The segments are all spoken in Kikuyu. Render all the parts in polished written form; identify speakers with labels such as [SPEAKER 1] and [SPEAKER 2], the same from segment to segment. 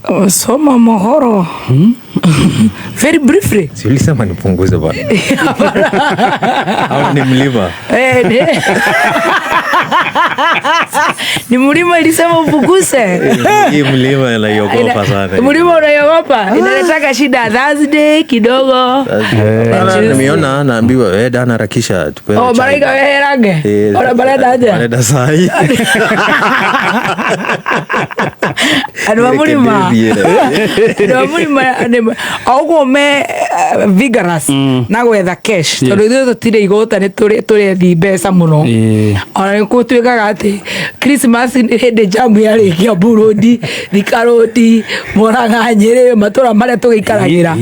[SPEAKER 1] Soma mohoro very briefly.
[SPEAKER 2] Si ulisema nipunguze bwana. Au ni mlima?
[SPEAKER 1] Eh, ni mlima ilisema upuguse.
[SPEAKER 2] Hii mlima naiogopa sana.
[SPEAKER 1] Mlima unaiogopa, inaletaka shida Thursday kidogo.
[SPEAKER 2] Bana, nimeona naambiwa eh, dana harakisha tupewe.
[SPEAKER 1] Oh,
[SPEAKER 2] chai.
[SPEAKER 1] maraika weherange.
[SPEAKER 2] Eh,
[SPEAKER 1] Ona barenda aja.
[SPEAKER 2] Barenda sahi.
[SPEAKER 1] Andũ a mũrĩma.
[SPEAKER 2] Reke
[SPEAKER 1] Andũ a mũrĩma o ũguo me vigorous na gwetha cash tondũ ithuĩ tũtirĩ igũta nĩ tũrethi mbeca mũno. Ona nĩ gũtuĩkaga atĩ Christmas nĩ hĩndĩ jamu yarĩkia Burundi, Thika Road, Murang'a, Nyĩrĩ, matũra marĩa tũgĩikaragĩra.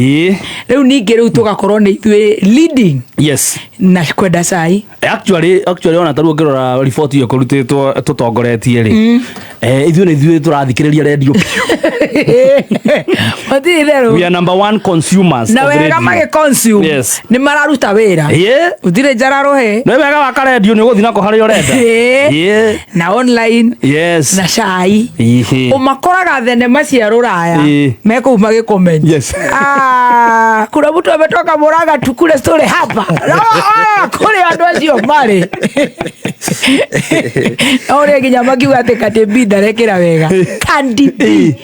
[SPEAKER 1] Rĩu ningĩ rĩu tũgakorwo nĩ ithuĩ leading
[SPEAKER 3] Yes.
[SPEAKER 1] Na kwenda cai.
[SPEAKER 3] Actually ona tarĩu ũngĩrora riboti ĩyo kũrutĩtwo tũtongoretie rĩ, ithuĩ nĩ ithuĩ tũrathikĩrĩria redio biũ.
[SPEAKER 1] Matirĩ itherũ.
[SPEAKER 3] We are number one consumers
[SPEAKER 1] Na
[SPEAKER 3] of
[SPEAKER 1] wega
[SPEAKER 3] radio.
[SPEAKER 1] magĩ consume nĩ mararuta wĩra. Gũtirĩ njara rũhĩ.
[SPEAKER 3] Nĩ wega wa karendio nĩ ũgũthiĩ nako harĩa ũrenda.
[SPEAKER 1] Na online na cai. Ũmakoraga thenema cia rũraya mekũu magĩcomment. Ah, kuna mtu ametoka Murang'a tukule story hapa. No, ah, kũrĩ andũ acio marĩ no ũrĩa nginya makiuga atĩ Cardi B ndarekĩra wega. Cardi B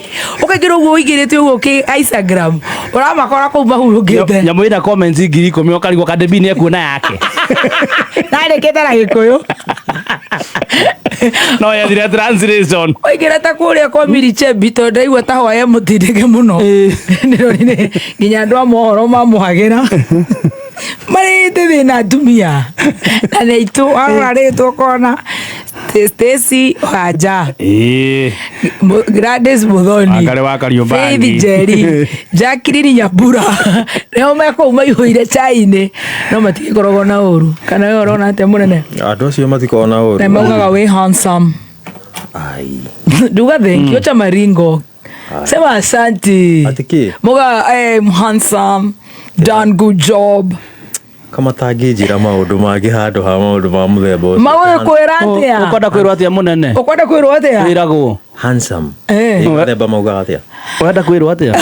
[SPEAKER 1] ũkaingĩra ũguo ũingĩrĩte ũguo kĩ Instagram ũramakora kũu mahurũkĩte.
[SPEAKER 3] Nyamũ ĩna comments 10,000 ũkarigwo Cardi B nĩ ekuona yake.
[SPEAKER 1] Nandĩkĩte na Gĩkũyũ.
[SPEAKER 3] No yethire translation.
[SPEAKER 1] Waingĩra ta kũrĩa kwa Miri Chembi tondũ ndaigua ta hwae mũtindĩke mũno. Ndĩronire nginya andũ a mohoro mamũhagĩra marĩte thĩna atumia na nĩ aitũ warora rĩtwa ũkona Stacy Wanja, Gladys Muthoni,
[SPEAKER 3] Wangari wa Kariobangi.
[SPEAKER 1] Faith Njeri, Jacqueline Nyambura nĩo mekũu maihũire chai-inĩ no matigĩkoragwo na ũru kana we ũrona atĩa mũnene?
[SPEAKER 2] Andũ acio matikoragwo na ũru.
[SPEAKER 1] Na maugaga wĩ handsome.
[SPEAKER 2] Ai.
[SPEAKER 1] Nduga thank you cha maringo sema asante.
[SPEAKER 2] Ati kĩ?
[SPEAKER 1] Muga hey, I'm handsome, done good job.
[SPEAKER 2] Kama tangĩnjĩra maũndũ mangĩ handũ ha maũndũ ma mũthemba ũcio.
[SPEAKER 1] Magũgĩkwĩra atĩa?
[SPEAKER 3] Ũkwenda kwĩrwo atĩa mũnene?
[SPEAKER 1] Ũkwenda kwĩrwo atĩa?
[SPEAKER 3] Wĩragwo.
[SPEAKER 2] Handsome.
[SPEAKER 1] Eh.
[SPEAKER 2] Ĩ, mũthemba maugaga atĩa?
[SPEAKER 3] Ũrenda kwĩrwo atĩa?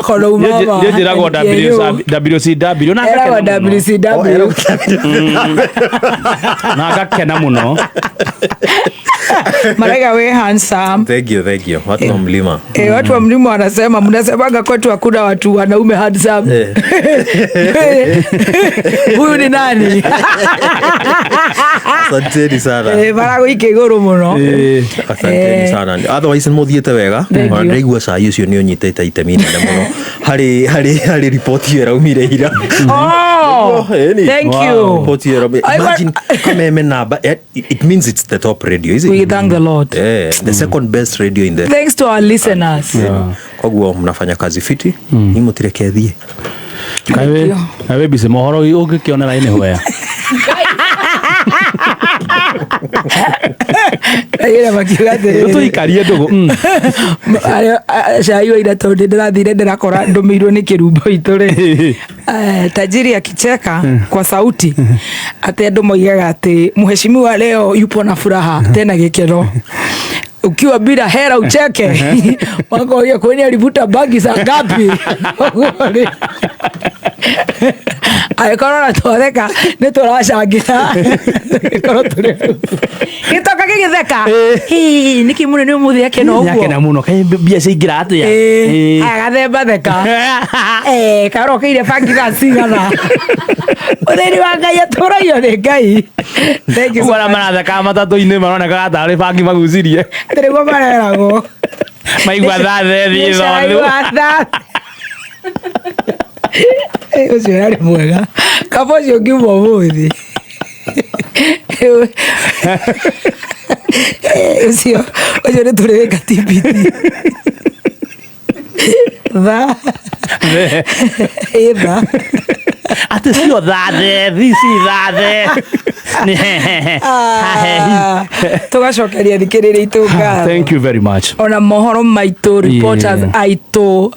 [SPEAKER 1] Kono mama.
[SPEAKER 3] Niĩ njĩragwo WCW na
[SPEAKER 1] Eragwo
[SPEAKER 3] ngakena mũno.
[SPEAKER 1] WCW.
[SPEAKER 3] Na ngakena mũno.
[SPEAKER 1] Maraiga we handsome.
[SPEAKER 2] Thank you, thank you. Watu wa mlima.
[SPEAKER 1] Eh, watu wa mlima wanasema mnasemanga kwetu hakuna watu wanaume handsome. Huyu ni nani?
[SPEAKER 2] Asanteni sana.
[SPEAKER 1] Eh, maragũikia igũrũ mũno.
[SPEAKER 2] Asanteni sana. Otherwise nĩ mũthiĩte wega.
[SPEAKER 1] Thank
[SPEAKER 2] Ona
[SPEAKER 1] you.
[SPEAKER 2] ndĩraigua cai ũcio nĩ ũnyitĩte itemi inene mũno harĩ riboti ĩyo ĩraumire ira.
[SPEAKER 1] Oh,
[SPEAKER 2] Ĩni.
[SPEAKER 1] thank you.
[SPEAKER 2] Riboti ĩyo ĩraumire. Imagine Kameme namba it means it's the top radio, is it?
[SPEAKER 1] We thank the Lord.
[SPEAKER 2] Eh, the second best radio in the
[SPEAKER 1] Thanks to our listeners.
[SPEAKER 2] Koguo mnafanya kazi fiti. Ni mũtireke thiĩ.
[SPEAKER 3] Kaĩ wĩ busy mohoro ũngĩkĩonera anywhere.
[SPEAKER 1] Aira makiuga atĩrĩrĩ.
[SPEAKER 3] Tũikarie ndũgũ.
[SPEAKER 1] Cai wa ira tondũ ndĩrathire ndĩrakora ndũmĩirwo nĩ kĩrumbo itũ rĩ. Eh, tajiri akicheka kwa sauti atĩ andũ moigaga atĩ mheshimiwa leo yupo na furaha tena gĩkeno ukiwa bila hera ucheke wakoria kwani alivuta bangi saa ngapi? Ũguo rĩ, angĩkorwo na twatheka nĩ tũracangĩra gĩkorwo tũrĩ gĩtoka gĩgĩtheka. Hii, nĩkĩ mũnene ũmũthĩ akena ũguo?
[SPEAKER 3] Nĩakena mũno. Kaĩ mbia ciaingĩra atĩa?
[SPEAKER 1] Aya gathemba theka. Eh, karokeire bangi thaa cigana? Ũthĩni wa Ngai atũragio nĩ Ngai. Thank you so
[SPEAKER 3] Ũguo arĩa
[SPEAKER 1] much.
[SPEAKER 3] marathekaga matatũ-inĩ maronekaga tarĩ bangi magucirie.
[SPEAKER 1] Atĩ nĩguo mareragwo.
[SPEAKER 3] Maigua thathe thiĩ
[SPEAKER 1] Nĩ cai
[SPEAKER 3] thothu.
[SPEAKER 1] wa thathe. Eh, ũcio ũrarĩ mwega kaba ũcio ngiuma ũmũthĩ. Eh, ũcio nĩ tũrĩ wĩka TBT tha ĩtha.
[SPEAKER 3] Atĩ cio thathe thi ci thathe. Nĩ hehehe.
[SPEAKER 1] Ah, tũgacokeria thikĩrĩria itũ ngatho.
[SPEAKER 3] Thank you very much.
[SPEAKER 1] Ona mohoro maitũ reporters aitũ.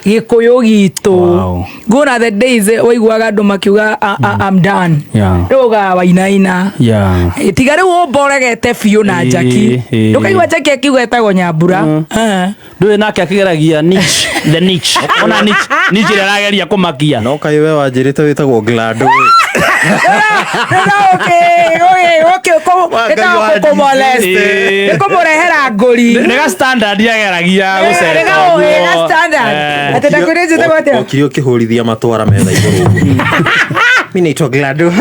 [SPEAKER 1] Gĩkũyũ gitũ.
[SPEAKER 3] Wow.
[SPEAKER 1] Gone are the days waiguaga andũ makiuga, "I'm done." Rĩu ugaga Wainaina. Tiga rĩu ũmboregete biũ na Njaki. Ndũkaigua Njaki akiuga etagwo Nyambura.
[SPEAKER 3] Ndũĩ nake akĩgeragia niche, the niche, ona niche, niche ĩrĩa arageria kũmakia.
[SPEAKER 2] No kaĩ we wanjĩrĩte wĩtagwo Glado?
[SPEAKER 3] Eh.
[SPEAKER 1] Kũmũrehera ngũri.
[SPEAKER 3] Nĩ ga standard ageragia gũceta ũguo.
[SPEAKER 1] Standard. Atĩ ndakwĩrĩ njĩtagwo atĩa?
[SPEAKER 2] Okire ũkĩhũrithia matwara metha igũrũ ũguo. Mi naitwa Glado.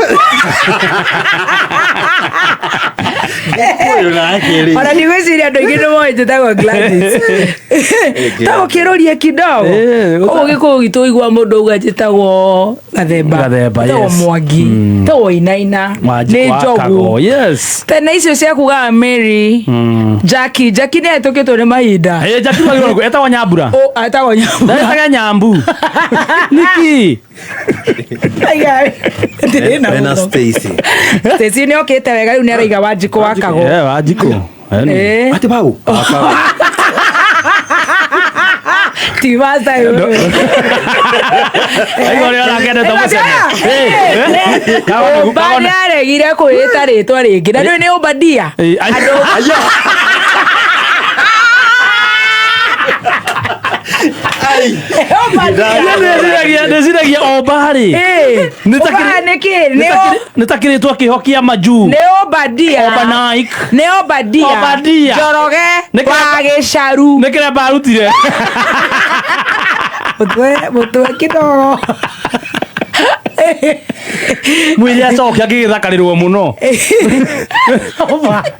[SPEAKER 2] Ũyũ nake rĩ.
[SPEAKER 1] Ona ndigwĩciria andũ aingĩ nĩ moĩ njĩtagwo Gladys. Ta ũkĩrũrie kidogo. Ũguo Gĩkũyũ gitũ ũigua mũndũ auga njĩtagwo Gathemba.
[SPEAKER 3] Gathemba,
[SPEAKER 1] Njĩtagwo
[SPEAKER 3] yes.
[SPEAKER 1] Mwangi. Njĩtagwo Wainaina.
[SPEAKER 3] Wanjikũ
[SPEAKER 1] Nĩ
[SPEAKER 3] wa
[SPEAKER 1] Njogu.
[SPEAKER 3] Kago, yes.
[SPEAKER 1] Tene icio cia kugaga Mary, Jackie, Jackie nĩ ahĩtũkĩtwo nĩ mahinda.
[SPEAKER 3] Jackie wagĩrĩirwo etagwo Nyambura.
[SPEAKER 1] Ó, etagwo Nyambura.
[SPEAKER 3] Ndetaga Nyambu niki?
[SPEAKER 1] Aiga, ndirĩ na
[SPEAKER 2] Ena
[SPEAKER 1] mũno.
[SPEAKER 2] Stacy.
[SPEAKER 1] Stacy nĩ okĩte wega rĩu nĩ araiga Wanjikũ wa Kago.
[SPEAKER 3] Wanjikũ.
[SPEAKER 2] Atĩ bau.
[SPEAKER 1] Ti Maasai wewe.
[SPEAKER 3] Aigua ũrĩa ũrakendete mũcene.
[SPEAKER 1] Ũmba nĩaregire kwĩĩta rĩtwa rĩngĩ na rĩu nĩ Ũmbadia. Ũmbadia.
[SPEAKER 3] Ndĩciragia omba rĩ Nĩ ta
[SPEAKER 1] Ũmba nĩ kĩ?
[SPEAKER 3] nĩ ta kĩrĩtwa kĩho kĩa majuu.
[SPEAKER 1] Nĩ Ũmbadia.
[SPEAKER 3] Omba Nike.
[SPEAKER 1] Nĩ Obadia.
[SPEAKER 3] Obadia.
[SPEAKER 1] Njoroge
[SPEAKER 3] Nĩ
[SPEAKER 1] wa Gĩcaru.
[SPEAKER 3] Nĩ kĩrĩa barutire.
[SPEAKER 1] Mũtwe mũtwe kidogo.
[SPEAKER 3] Mwĩrĩ acoke akĩgĩthakarĩrwo mũno.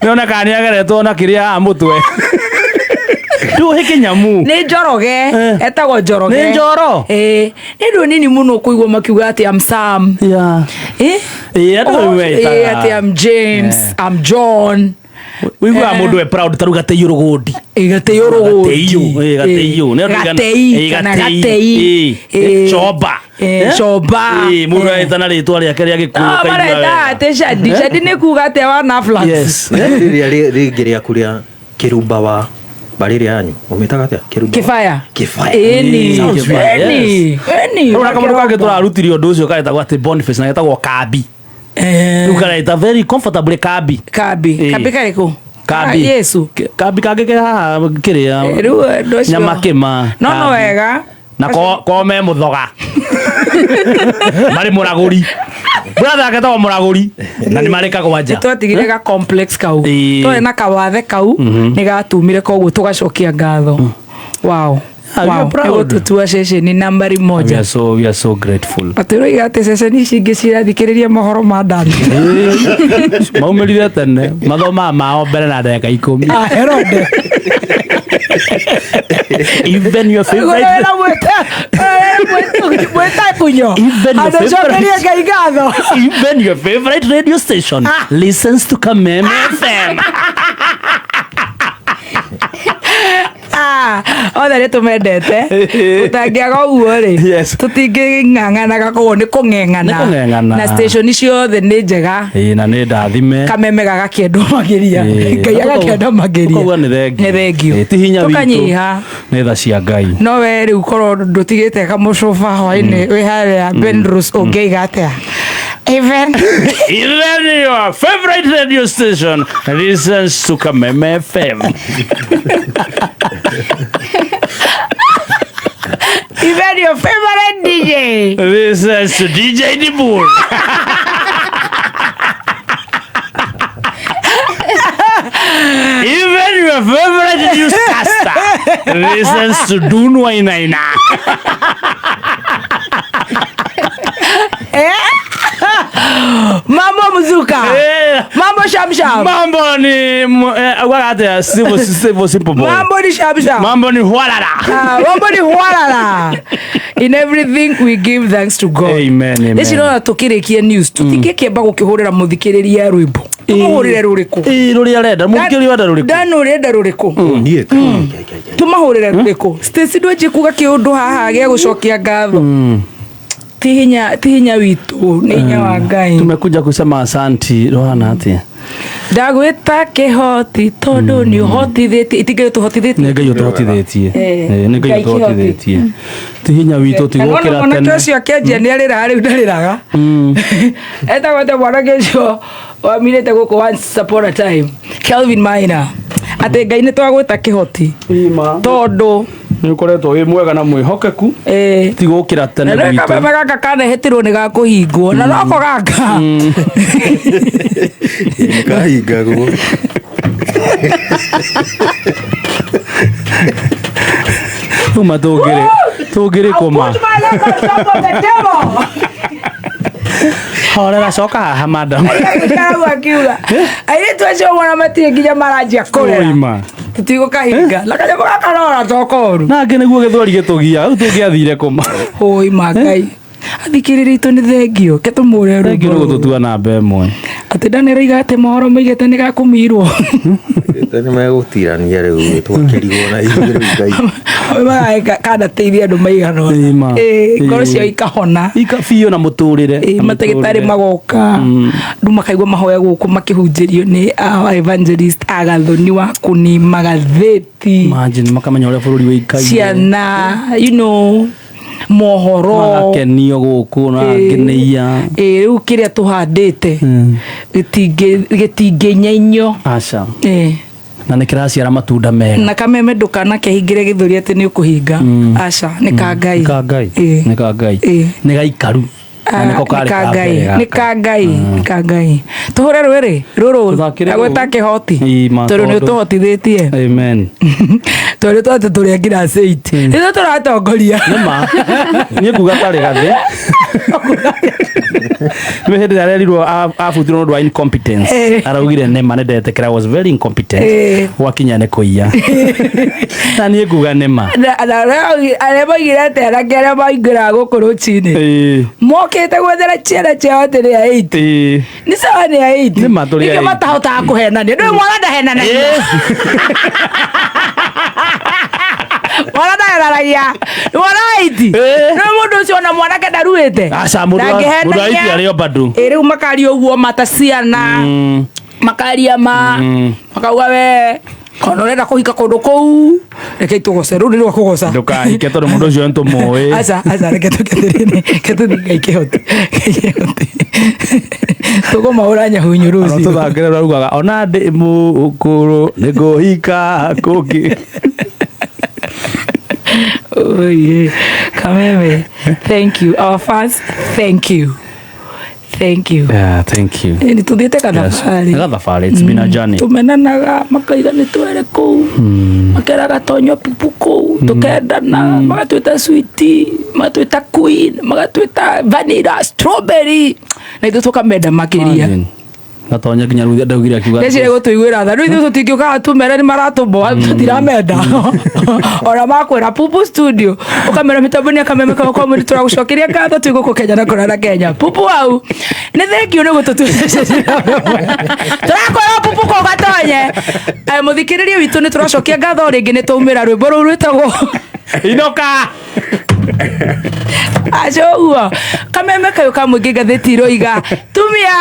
[SPEAKER 3] Nĩona kana nĩageretwo na kĩrĩa haha mũtwe. Ndũĩ kĩnyamu.
[SPEAKER 1] Nĩ Njoroge. Etagwo Njoroge.
[SPEAKER 3] Nĩ Njoro?
[SPEAKER 1] Ĩĩ. Nĩ andũ anini mũno kũigua makiuga atĩ I'm Sam. Eh?
[SPEAKER 3] Ĩĩ, andũ
[SPEAKER 1] Oh,
[SPEAKER 3] rĩu
[SPEAKER 1] ĩĩ,
[SPEAKER 3] metaga.
[SPEAKER 1] atĩ I'm James, I'm John.
[SPEAKER 3] Wĩiguaga mũndũ e proud ta rĩu Gatĩiũ Rũgũndi.
[SPEAKER 1] Ĩ, Gatĩiũ Rũgũndi.
[SPEAKER 3] Gatĩiũ, ĩ, Gatĩiũ. Nĩ andũ aigana-
[SPEAKER 1] Gatĩi
[SPEAKER 3] ĩ,
[SPEAKER 1] kana
[SPEAKER 3] Gatĩi.
[SPEAKER 1] Gatĩi.
[SPEAKER 3] Ĩ,
[SPEAKER 1] Ĩ.
[SPEAKER 3] Chomba.
[SPEAKER 1] Ĩ, Chomba.
[SPEAKER 3] Ĩ, mũndũ
[SPEAKER 1] Ĩ.
[SPEAKER 3] aretana rĩtwa rĩake rĩa Gĩkũyũ
[SPEAKER 1] No,
[SPEAKER 3] ũkaigua
[SPEAKER 1] mareta
[SPEAKER 3] wega.
[SPEAKER 1] atĩ Shadi. Shadi nĩ kuga atĩa wa Naflax?
[SPEAKER 3] Yes.
[SPEAKER 2] Na rĩrĩa rĩngĩ rĩaku rĩa kĩrumba wa mbarĩ ĩrĩa yanyu ũmĩtaga atĩa? Kĩrumba wa-
[SPEAKER 1] Kĩbaya.
[SPEAKER 2] Kĩbaya.
[SPEAKER 1] Ĩni.
[SPEAKER 3] Sounds right,
[SPEAKER 1] Ĩni. Ĩni.
[SPEAKER 3] Rĩu na kamũndũ kangĩ tũrarutire ũndũ ũcio karetagwo atĩ Boniface na getagwo Kambi. Rĩu kareta very comfortably Kambi.
[SPEAKER 1] Kambi.
[SPEAKER 3] Ĩ.
[SPEAKER 1] Kambi karĩkũ?
[SPEAKER 3] Kambi.
[SPEAKER 1] Ah, Yesu.
[SPEAKER 3] Kambi kangĩ ke haha kĩrĩa.
[SPEAKER 1] Rĩu andũ acio.
[SPEAKER 3] Nyamakĩma.
[SPEAKER 1] No no
[SPEAKER 3] Kambi.
[SPEAKER 1] wega.
[SPEAKER 3] Na ko me mũthoga. Marĩ mũragũri. Brother agetagwo mũragũri na nĩ marĩ kagwanja.
[SPEAKER 1] Twatigire ga complex kau.
[SPEAKER 3] Ĩ.
[SPEAKER 1] Twarĩ na kawathe kau nĩ gatumire koguo tũgacokia ngatho. Wow.
[SPEAKER 3] Ah, we are
[SPEAKER 1] Wow.
[SPEAKER 3] proud.
[SPEAKER 1] Nĩgũtũtua ceceni nambari
[SPEAKER 3] We
[SPEAKER 1] moja.
[SPEAKER 3] are so grateful.
[SPEAKER 1] Atĩ ũroiga atĩ ceceni ici ingĩ cirathikĩrĩria mohoro ma ndani.
[SPEAKER 3] Maumĩrire tene mathomaga mao mbere na ndagĩka 10.
[SPEAKER 1] Ah, Herode.
[SPEAKER 3] Even your favorite
[SPEAKER 1] Wĩra mwĩta kunyo.
[SPEAKER 3] Even your
[SPEAKER 1] Andũ cokerie
[SPEAKER 3] favorite-
[SPEAKER 1] Ngai ngatho.
[SPEAKER 3] Even your favorite radio station listens to Kameme FM.
[SPEAKER 1] Ah, othe nĩ tũmendete ũtangĩaga ũguo rĩ
[SPEAKER 3] Yes.
[SPEAKER 1] tũtingĩng'ang'anaga koguo nĩ kũng'eng'ana
[SPEAKER 3] Nĩ kũng'eng'ana.
[SPEAKER 1] Na station ciothe nĩ njega.
[SPEAKER 3] Ĩĩ, na nĩ ndathime.
[SPEAKER 1] Kameme gagakĩendwo makĩria. Ngai agakĩenda makĩria.
[SPEAKER 3] Ũkauga nĩ thengiũ.
[SPEAKER 1] Nĩ thengiũ.
[SPEAKER 3] Ĩĩ, ti hinya witũ.
[SPEAKER 1] Tũkanyiha.
[SPEAKER 3] Nĩ tha cia Ngai.
[SPEAKER 1] No we rĩu korwo ndũtigĩte kamũcuba hwainĩ wĩ harĩa Benrus ũngĩiga atĩa?
[SPEAKER 3] Even your favorite radio station listens to Kameme FM.
[SPEAKER 1] Even your favorite DJ
[SPEAKER 3] Listens to DJ Dibur. Even your favorite newscaster listens to Dun Wainaina.
[SPEAKER 1] Mambo mzuka. Mambo shamsham.
[SPEAKER 3] Mambo ni augaga atĩa? Simple, simple, simple boy.
[SPEAKER 1] Mambo ni shamsham.
[SPEAKER 3] Mambo ni hwalala.
[SPEAKER 1] Ah, mambo ni hwalala. In everything we give thanks to God.
[SPEAKER 3] Amen, amen.
[SPEAKER 1] Rĩci rona tũkĩrĩkie news tũtingĩkĩamba gũkĩhũrĩra mũthikĩrĩria rwĩmbo tũmũhũrĩre rũrĩkũ?
[SPEAKER 3] Ĩĩ, rũrĩa arenda mũthikĩrĩria arenda rũrĩkũ?
[SPEAKER 1] Dan ũrenda rũrĩkũ?
[SPEAKER 2] Niĩ
[SPEAKER 1] Tũmahũrĩre rũrĩkũ? Stacy ndwanjie kuga kĩũndũ haha gĩa gũcokia ngatho. Ti hinya, ti hinya witũ, nĩ hinya wa Ngai.
[SPEAKER 3] Tumekuja kusema asanti rohana atia.
[SPEAKER 1] Ndagwĩta kĩhoti tondũ nĩ ũhotithĩtie, itingĩ tũhotithĩtie.
[SPEAKER 3] Nĩ Ngai ũtũhotithĩtie.
[SPEAKER 1] Eh,
[SPEAKER 3] Eh, nĩ Ngai
[SPEAKER 1] Ngai kĩhoti.
[SPEAKER 3] ũtũhotithĩtie, ti hinya witũ, ti
[SPEAKER 1] Na nĩwona
[SPEAKER 3] gũkĩra
[SPEAKER 1] mwanake
[SPEAKER 3] tene.
[SPEAKER 1] ũcio akĩanjia nĩ arĩraga, rĩu ndarĩraga. Etagwo atĩa mwanake ũcio wamirĩte gũkũ once upon a time, Kelvin Maina, atĩ Ngai nĩ twagwĩta kĩhoti tondũ
[SPEAKER 3] Nĩ ũkoretwo wĩ mwega na mwĩhokeku, ti gũkĩra tene
[SPEAKER 1] na nĩ
[SPEAKER 3] gwitũ.
[SPEAKER 1] kameme gaka kanehĩtĩrwo nĩ gakũhingwo na noko gaka.
[SPEAKER 2] Nĩ kahingagwo.
[SPEAKER 3] Uma tũngĩrĩ tũngĩrĩ kũma.
[SPEAKER 1] Put my leg on top of the table.
[SPEAKER 3] Horera, coka haha, madam.
[SPEAKER 1] Aikaragu akiuga airĩtu acio mwana matirĩ nginya maranjia kũrera.
[SPEAKER 3] Ũima.
[SPEAKER 1] Tũtigũkahinga na kanyamũ gaka rora tokoru.
[SPEAKER 3] Nangĩ nĩguo gĩthweri gĩtũgia rĩu, tũngĩathire kũma.
[SPEAKER 1] Oi ma Ngai, athikĩrĩria itũ nĩ thengio, ke tũmũre
[SPEAKER 3] Thengiũ nĩ
[SPEAKER 1] rwĩmbo rũrũ.
[SPEAKER 3] gũtũtua namba ĩmwe.
[SPEAKER 1] Atĩ ndanĩraiga atĩ mohoro maigĩte nĩ gakũmirwo.
[SPEAKER 2] Nĩ megũtirania rĩu, twakĩrigwo na ithuĩ rĩu Ngai.
[SPEAKER 1] Kanateithia andũ maigana ũna.
[SPEAKER 3] Ĩma.
[SPEAKER 1] Ĩĩ, ngoro
[SPEAKER 3] Ĩĩ.
[SPEAKER 1] ciao ikahona.
[SPEAKER 3] Ika biũ na mũtũrĩre.
[SPEAKER 1] Ĩĩ,
[SPEAKER 3] Na
[SPEAKER 1] matagĩtarĩ
[SPEAKER 3] mũtũrĩre.
[SPEAKER 1] magoka, andũ makaigua mahoya gũkũ makĩhunjĩrio nĩ a evangelist agathoni wa kũni magathĩti.
[SPEAKER 3] Imagine, makamenya ũrĩa bũrũri wĩikaire.
[SPEAKER 1] Ciana, mohoro.
[SPEAKER 3] Magakenio gũkũ na ngeneia.
[SPEAKER 1] Ĩĩ, rĩu kĩrĩa tũhandĩte gĩtingĩnyenyo.
[SPEAKER 3] Aca.
[SPEAKER 1] Ĩĩ.
[SPEAKER 3] Na nĩ kĩraciara matunda mega.
[SPEAKER 1] Na kameme ndũkanakehingĩre gĩthũri atĩ nĩ ũkũhinga, aca, nĩ ka Ngai.
[SPEAKER 3] Nĩ ka Ngai.
[SPEAKER 1] Ĩĩ.
[SPEAKER 3] Nĩ ka Ngai.
[SPEAKER 1] Ĩĩ.
[SPEAKER 3] Nĩ gaikaru na nĩko
[SPEAKER 1] nĩ
[SPEAKER 3] karĩ
[SPEAKER 1] ka
[SPEAKER 3] ka
[SPEAKER 1] Ngai,
[SPEAKER 3] mbere
[SPEAKER 1] nĩ
[SPEAKER 3] gaka.
[SPEAKER 1] ka Ngai, nĩ ka Ngai. Tũhũre rwĩrĩ rũrũ.
[SPEAKER 3] Tũthakĩre
[SPEAKER 1] agwĩta
[SPEAKER 3] rũrũ.
[SPEAKER 1] kĩhoti
[SPEAKER 3] Ĩĩ, ma,
[SPEAKER 1] tondũ nĩ
[SPEAKER 3] tondũ.
[SPEAKER 1] ũtũhotithĩtie.
[SPEAKER 3] Amen.
[SPEAKER 1] Tondũ twatĩ tũrĩ a class 8 nĩtũ tũratongoria.
[SPEAKER 3] Nĩma niĩ nguga tarĩ gathĩ nĩ hĩndĩ ĩrĩa arerirwo abutirwo nĩ ũndũ wa incompetence. Araugire nĩma nĩ ndetĩkĩra, I was very incompetent. Gwakinya nĩ kũiya na niĩ nguga nĩma.
[SPEAKER 1] Na arĩa maigire atĩ anake arĩa maingĩraga gũkũ rũcinĩ mokĩte gwethera ciana ciao atĩ nĩ a 8. Nĩ sawa, nĩ a 8.
[SPEAKER 3] Nĩ ma, tũrĩ a
[SPEAKER 1] nĩkĩo
[SPEAKER 3] 8.
[SPEAKER 1] matahotaga kũhenania, ndũĩ mwana ndahenanagia, mwana ndahenanagia, mwana wa 8. Nĩ mũndũ ũcio ona mwanake ndaruĩte.
[SPEAKER 3] Aca, mũndũ wa 8 arĩ o bado.
[SPEAKER 1] Ĩ, rĩu makaria ũguo mata ciana, makaria ma makauga we ona ũrenda kũhika kũndũ kũu, reke tũgoce, rũu nĩ rwa kũgoca.
[SPEAKER 3] Ndũkahike tondũ mũndũ ũcio nĩtũmũĩ.
[SPEAKER 1] Aca, aca, reke tũke tũthiĩ. Ngai kĩhoti, Ngai kĩhoti, tũkũmahũra nyahunyu rũciũ.
[SPEAKER 3] Tũthakĩre raugaga ona ndĩ mũkũrũ nĩ ngũhika kũngĩ.
[SPEAKER 1] Oh, yeah. Kameme, thank you. Our fans, thank you. Thank you.
[SPEAKER 3] Yeah, thank you.
[SPEAKER 1] Nĩ tũthiĩte gathabarĩ.
[SPEAKER 3] Yes. Gathabarĩ, it's been a journey.
[SPEAKER 1] Tũmenanaga makaiga nĩ twere kũu, makeraga tonyo pupu kũu, tũkendana, magatwĩta sweetie, magatwĩta queen, magatwĩta vanilla strawberry, na ithuĩ tũkamenda makĩria.
[SPEAKER 3] Imagine. Gatonya nginya rĩu ndaugire akiuga.
[SPEAKER 1] Ndecire gũtũiguĩra tha, rĩu ithuĩ tũtingĩũkaga tũmere nĩ maratũmboa, tũtiramenda ona makwĩra pupu studio ũkamera mĩtambo nĩ akameme kau kwa mwĩrĩ. Tũragũcokeria ngatho twĩ gũkũ Kenya na kũrara Kenya pupu hau, nĩ thengio nĩ gũtũtuĩra tũrakwĩra pupu kũu gatonye. Mũthikĩrĩria witũ, nĩ tũracokia ngatho rĩngĩ, nĩ twaumĩra rwĩmbo rũu rwĩtagwo
[SPEAKER 3] Inoka.
[SPEAKER 1] Aca ũguo kameme kayũ ka mũingĩ ngathĩti iroiga tumia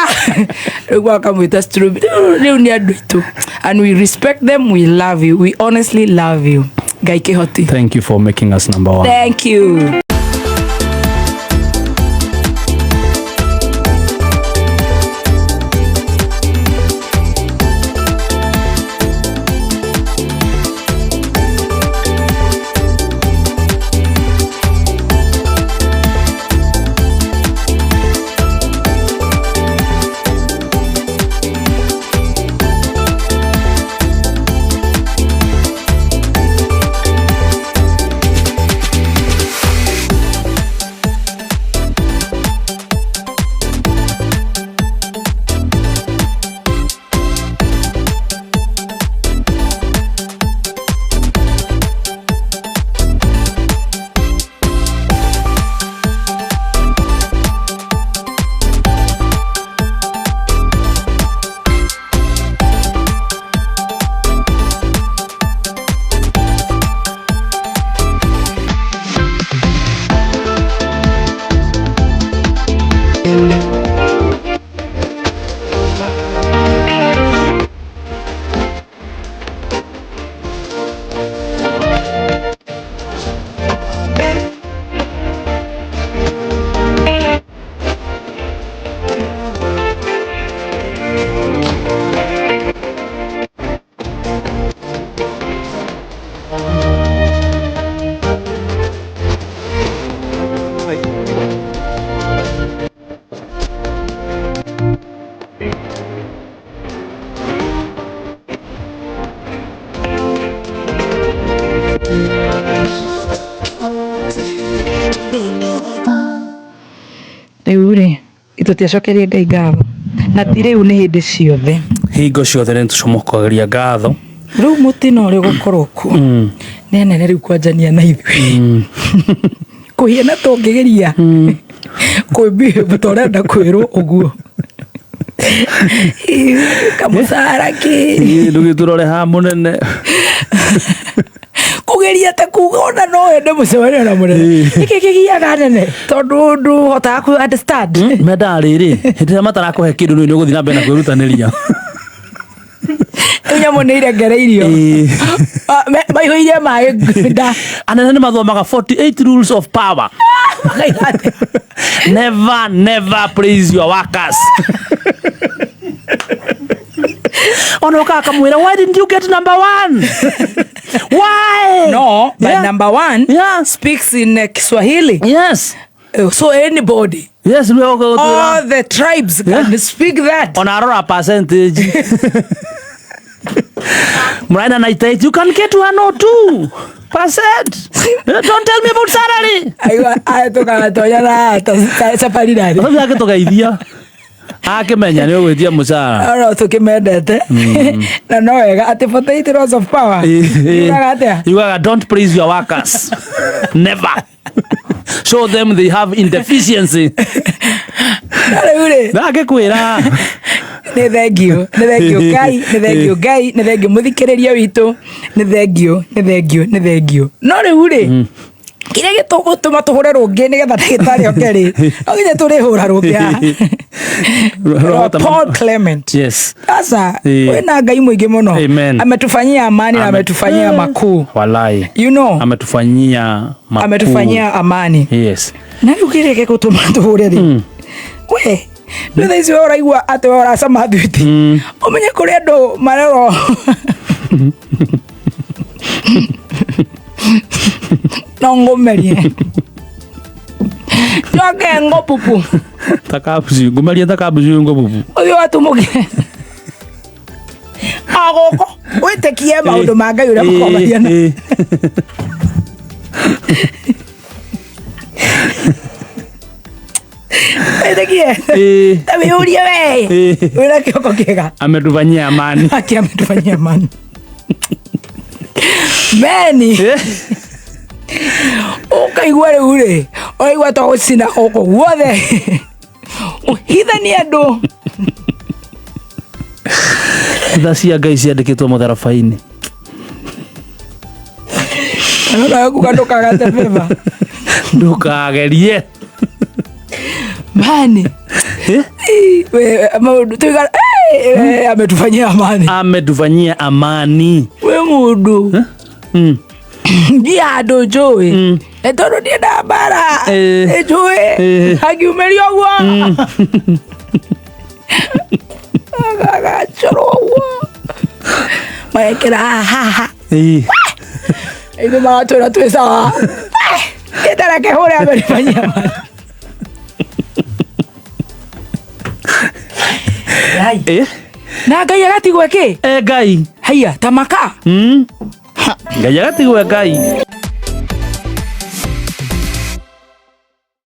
[SPEAKER 1] rĩu akamwĩta strawberry. Rĩu nĩ andũ aitũ and we respect them, we love you, we honestly love you. Ngai kĩhoti.
[SPEAKER 3] Thank you for making us number one.
[SPEAKER 1] Thank you. Tũtiacokerie Ngai ngatho na ti rĩu, nĩ hĩndĩ ciothe.
[SPEAKER 3] Hingo ciothe nĩ tũcomokagĩria ngatho.
[SPEAKER 1] Rĩu mũtino ũrĩa ũgũkorwo kuo nĩ anene rĩu kwanjania na ithuĩ kũhiana tũngĩgeria kwĩbehave ta ũrenda kwĩrwo ũguo kamũcara kĩ.
[SPEAKER 3] Ndũgĩtũrore ha mũnene.
[SPEAKER 1] Kũgeria ta kuga ona no wende mũcemanio na mũnene, nĩkĩ kĩgiaga nene tondũ ndũhotaga ku understand.
[SPEAKER 3] Mendaga rĩrĩ, hĩndĩ ĩrĩa matarakũhe kĩndũ nĩ ũgũthiĩ na mbere na kwĩrutanĩria.
[SPEAKER 1] Rĩu nyamũ nĩ irengereirio. Ah, maihũirie maĩ nda.
[SPEAKER 3] Anene nĩ mathomaga 48 rules of power.
[SPEAKER 1] Makaiga atĩa?
[SPEAKER 3] Never, never praise your workers. Ona ũkaga kamwĩra, "Why didn't you get number one? Why?"
[SPEAKER 1] No, but number one speaks in Kiswahili. So anybody,
[SPEAKER 3] Yes, rĩu ũgũtwĩra.
[SPEAKER 1] All the tribes can speak that.
[SPEAKER 3] Ona arora percentage mũraina 98, you can get 102%. Don't tell me about salary.
[SPEAKER 1] Aigua tũkagatonya na capari narĩ.
[SPEAKER 3] Athomi akĩtũgeithia akĩmenya nĩ ũgwĩtia mũcara.
[SPEAKER 1] No tũkĩmendete na no wega atĩ 48 laws of power yugaga atĩa?
[SPEAKER 3] Yugaga don't praise your workers, never show them they have indeficiency.
[SPEAKER 1] Na rĩu rĩ,
[SPEAKER 3] Na akĩkwĩra.
[SPEAKER 1] Nĩ thengio, nĩ thengio Ngai, nĩ thengio Ngai, nĩ thengio mũthikĩrĩria witũ, nĩ thengio, nĩ thengio, nĩ thengio. No rĩu rĩ, kĩrĩa gĩtũgũtũma tũhũre rũngĩ nĩgetha ndagĩtarĩ oke rĩ, no nginya tũrĩhũra rũngĩ haha. Rwa Paul Clement. Sasa wĩna Ngai mũingĩ mũno.
[SPEAKER 3] Amen.
[SPEAKER 1] Ametufanyia amani na ametufanyia makuu.
[SPEAKER 3] Walai. Ametufanyia makuu.
[SPEAKER 1] Ametufanyia amani. Na rĩu kĩrĩa gĩgũtũma tũhũre rĩ, we nĩ thaa ici we ũraigua atĩ we ũracama thwiti, ũmenye kũrĩ andũ marerwo no ngũmerie njoke ngũpupu.
[SPEAKER 3] Takabuci ngũmerie, takabuci ngũbubu.
[SPEAKER 1] Ũthiĩ watumũke agũkũ wĩtĩkie maũndũ ma Ngai ũrĩa makoragwo na wĩtĩkie ta wĩyũrie we wĩna kĩoko kĩega.
[SPEAKER 3] Ametufanyia amani.
[SPEAKER 1] Aki ametufanyia amani meni. Ũkaigua rĩu rĩ, ũraigua ta gũcina gũkũ guothe, ũhithanie andũ.
[SPEAKER 3] Tha cia Ngai ciandĩkĩtwo mũtharaba-inĩ.
[SPEAKER 1] Nawe kuga ndũkagate beba.
[SPEAKER 3] Ndũkagerie.
[SPEAKER 1] Mani. Maũndũ tuiga ametufanyia amani.
[SPEAKER 3] Ametufanyia amani.
[SPEAKER 1] We mũndũ ngi handũ njũĩ nĩ tondũ niĩ ndambara njũĩ angiumĩria ũguo agachorwo ũguo magekĩra haha. Ithuĩ maratwĩra twĩ sawa ĩtareke hũre ametufanyia amani. Na Ngai agatigwo ĩkĩ?
[SPEAKER 3] Ngai.
[SPEAKER 1] Haiya ta maka.
[SPEAKER 3] Ngai agatigwo Ngai.